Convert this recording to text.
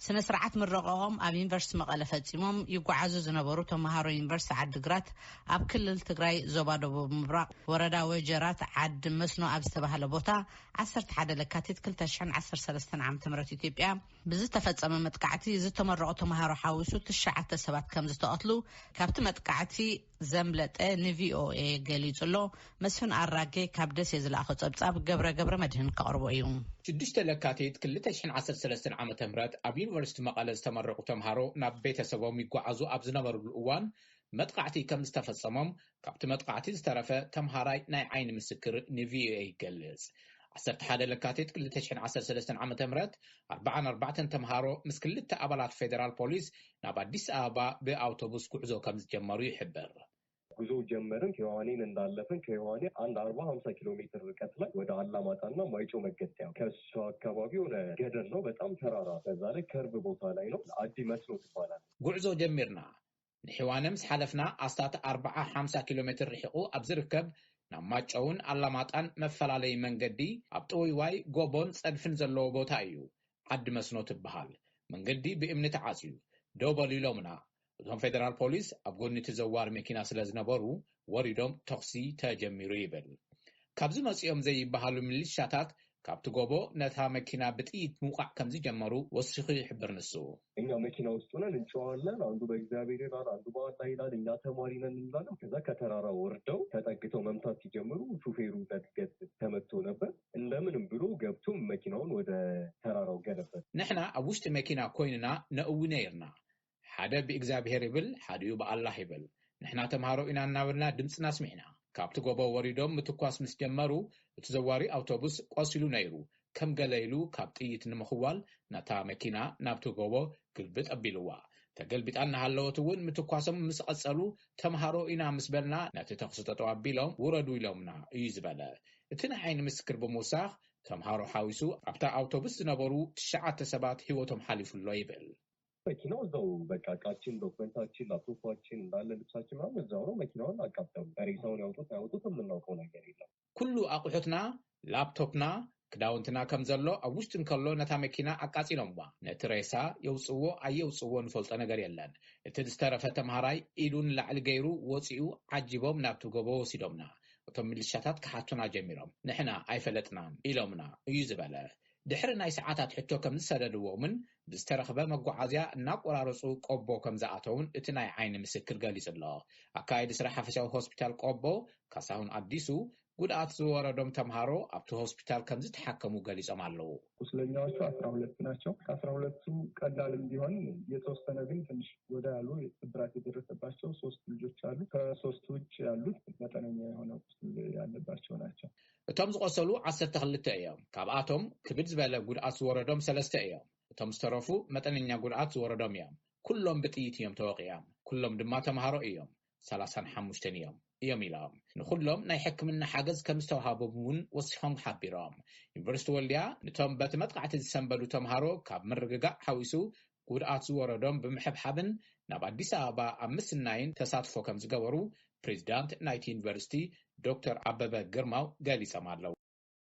ስነ ስርዓት ምረቐኦም ኣብ ዩኒቨርሲቲ መቐለ ፈጺሞም ይጓዓዙ ዝነበሩ ተምሃሮ ዩኒቨርሲቲ ዓዲግራት፣ ኣብ ክልል ትግራይ ዞባ ደቡብ ምብራቕ ወረዳ ወጀራት ዓዲ መስኖ ኣብ ዝተባህለ ቦታ ዓሰርተ ሓደ ለካቲት ክልተ ሽሕን ዓሰርተ ሰለስተን ዓመተ ምህረት ኢትዮጵያ ብዝተፈጸመ መጥቃዕቲ ዝተመረቑ ተምሃሮ ሓዊሱ ትሽዓተ ሰባት ከም ዝተቐትሉ ካብቲ መጥቃዕቲ ዘምለጠ ንቪኦኤ ገሊጹ ኣሎ። መስፍን ኣራጌ ካብ ደሴ ዝለኣኾ ጸብጻብ ገብረ ገብረ መድህን ከቕርቦ እዩ። ሽዱሽተ ለካቲት ክልተ ሽሕን ዓሰርተ ሰለስተን ዓመተ ምህረት ኣብ ዩኒቨርሲቲ መቐለ ዝተመረቑ ተምሃሮ ናብ ቤተሰቦም ይጓዓዙ ኣብ ዝነበሩሉ እዋን መጥቃዕቲ ከም ዝተፈጸሞም ካብቲ መጥቃዕቲ ዝተረፈ ተምሃራይ ናይ ዓይኒ ምስክር ንቪኦኤ ይገልጽ። ዓሰርተ ሓደ ለካቲት ክልተ ሽሕን ዓሰርተ ሰለስተን ዓመተ ምህረት ኣርብዓን ኣርባዕተን ተምሃሮ ምስ ክልተ ኣባላት ፌደራል ፖሊስ ናብ ኣዲስ ኣበባ ብኣውቶቡስ ጉዕዞ ከም ዝጀመሩ ይሕብር። ጉዞ ጀመርን። ከዮሐኔን እንዳለፍን ከዮሐኔ አንድ አርባ ሀምሳ ኪሎ ሜትር ርቀት ላይ ወደ አላማጣና ማይጨው መገንጠያ፣ ከሱ አካባቢ የሆነ ገደል ነው፣ በጣም ተራራ፣ በዛ ላይ ከርብ ቦታ ላይ ነው። አዲ መስኖ ትባላል። ጉዕዞ ጀሚርና ንሕዋነ ምስ ሓለፍና ኣስታት ኣርብዓ ሓምሳ ኪሎ ሜትር ርሒቑ ኣብ ዝርከብ ናብ ማጨውን ኣላማጣን መፈላለዪ መንገዲ ኣብ ጥውይዋይ ጎቦን ጸድፍን ዘለዎ ቦታ እዩ። ዓዲ መስኖ ትበሃል። መንገዲ ብእምኒ ተዓጽዩ። ደው በሉ ኢሎምና። እቶም ፌደራል ፖሊስ ኣብ ጎኒ እቲ ዘዋሪ መኪና ስለ ዝነበሩ ወሪዶም ተኹሲ ተጀሚሩ ይብል። ካብዚ መጺኦም ዘይበሃሉ ሚሊሻታት ካብቲ ጎቦ ነታ መኪና ብጥይት ምውቃዕ ከም ዝጀመሩ ወሲኹ ይሕብር ንሱ። እኛ መኪና ውስጥ ሆነን እንጨዋለን። አንዱ በእግዚአብሔር ይላል፣ አንዱ በአላህ ይላል፣ እኛ ተማሪ ነን እንላለን። ከዛ ከተራራ ወርደው ተጠግተው መምታት ሲጀምሩ ሹፌሩ በድንገት ተመቶ ነበር። እንደምንም ብሎ ገብቶ መኪናውን ወደ ተራራው ገለበጠ። ንሕና ኣብ ውሽጢ መኪና ኮይንና ነእዊ ነይርና። ሓደ ብእግዚኣብሄር ይብል፣ ሓዲኡ ብኣላህ ይብል። ንሕና ተምሃሮ ኢና እናበልና ድምፅና ኣስሚዕና። ካብቲ ጎቦ ወሪዶም ምትኳስ ምስ ጀመሩ፣ እቲ ዘዋሪ ኣውቶቡስ ቆሲሉ ነይሩ። ከም ገለ ኢሉ ካብ ጥይት ንምኽዋል ነታ መኪና ናብቲ ጎቦ ግልብጥ ኣቢልዋ። ተገልቢጣ እናሃለወት እውን ምትኳሶም ምስ ቐጸሉ፣ ተምሃሮ ኢና ምስ በልና ነቲ ተኹሲ ጠጠው ኣቢሎም ውረዱ ኢሎምና እዩ ዝበለ እቲ ናይ ዓይኒ ምስክር ብምውሳኽ፣ ተምሃሮ ሓዊሱ ኣብታ ኣውቶቡስ ዝነበሩ ትሽዓተ ሰባት ህይወቶም ሓሊፉ ኣሎ ይብል። መኪናው እዛው በቃ እቃችን፣ ዶክመንታችን፣ ላፕቶፓችን እንዳለ ልብሳችን ምናምን እዛው ነው። መኪናውን አቃጠሉ። ሬሳውን ያውጡት አያውጡት የምናውቀው ነገር የለም። ኩሉ ኣቑሑትና፣ ላፕቶፕና፣ ክዳውንትና ከም ዘሎ ኣብ ውሽጢ እንከሎ ነታ መኪና ኣቃጺሎምዋ። ነቲ ሬሳ የውጽዎ ኣየውጽዎ ንፈልጦ ነገር የለን። እቲ ዝተረፈ ተምሃራይ ኢዱ ንላዕሊ ገይሩ ወጺኡ ዓጂቦም ናብቲ ጎቦ ወሲዶምና። እቶም ሚሊሻታት ክሓቱና ጀሚሮም። ንሕና ኣይፈለጥናን ኢሎምና እዩ ዝበለ። ድሕሪ ናይ ሰዓታት ሕቶ ከም ዝሰደድዎምን ብዝተረኽበ መጓዓዝያ እናቆራረጹ ቆቦ ከም ዝኣተውን እቲ ናይ ዓይኒ ምስክር ገሊጹ ኣሎ። ኣካያዲ ስራሕ ሓፈሻዊ ሆስፒታል ቆቦ ካሳሁን ኣዲሱ፣ ጉድኣት ዝወረዶም ተምሃሮ ኣብቲ ሆስፒታል ከም ዝተሓከሙ ገሊጾም ኣለዉ። ቁስለኛዎቹ አስራ ሁለት ናቸው። ከአስራ ሁለቱ ቀላልም ቢሆን የተወሰነ ግን ትንሽ ጎዳ ያሉ ስብራት የደረሰባቸው ሶስት ልጆች አሉ። ከሶስቱ ውጭ ያሉት መጠነኛ የሆነ ቁስል ያለባቸው ናቸው። እቶም ዝቆሰሉ ዓሰርተ ክልተ እዮም። ካብኣቶም ክብድ ዝበለ ጉድኣት ዝወረዶም ሰለስተ እዮም። እቶም ዝተረፉ መጠነኛ ጉድኣት ዝወረዶም እዮም። ኩሎም ብጥይት እዮም ተወቒዖም። ኩሎም ድማ ተምሃሮ እዮም። ሰላሳን ሓሙሽተን እዮም እዮም ኢሎም። ንኹሎም ናይ ሕክምና ሓገዝ ከም ዝተዋሃቦም እውን ወሲኾም ሓቢሮም። ዩኒቨርሲቲ ወልድያ ንቶም በቲ መጥቃዕቲ ዝሰንበዱ ተምሃሮ ካብ ምርግጋእ ሓዊሱ ጉድኣት ዝወረዶም ብምሕብሓብን ናብ ኣዲስ ኣበባ ኣብ ምስናይን ተሳትፎ ከም ዝገበሩ ፕሬዚዳንት ናይቲ ዩኒቨርሲቲ ዶክተር ኣበበ ግርማው ገሊጾም ኣለዉ።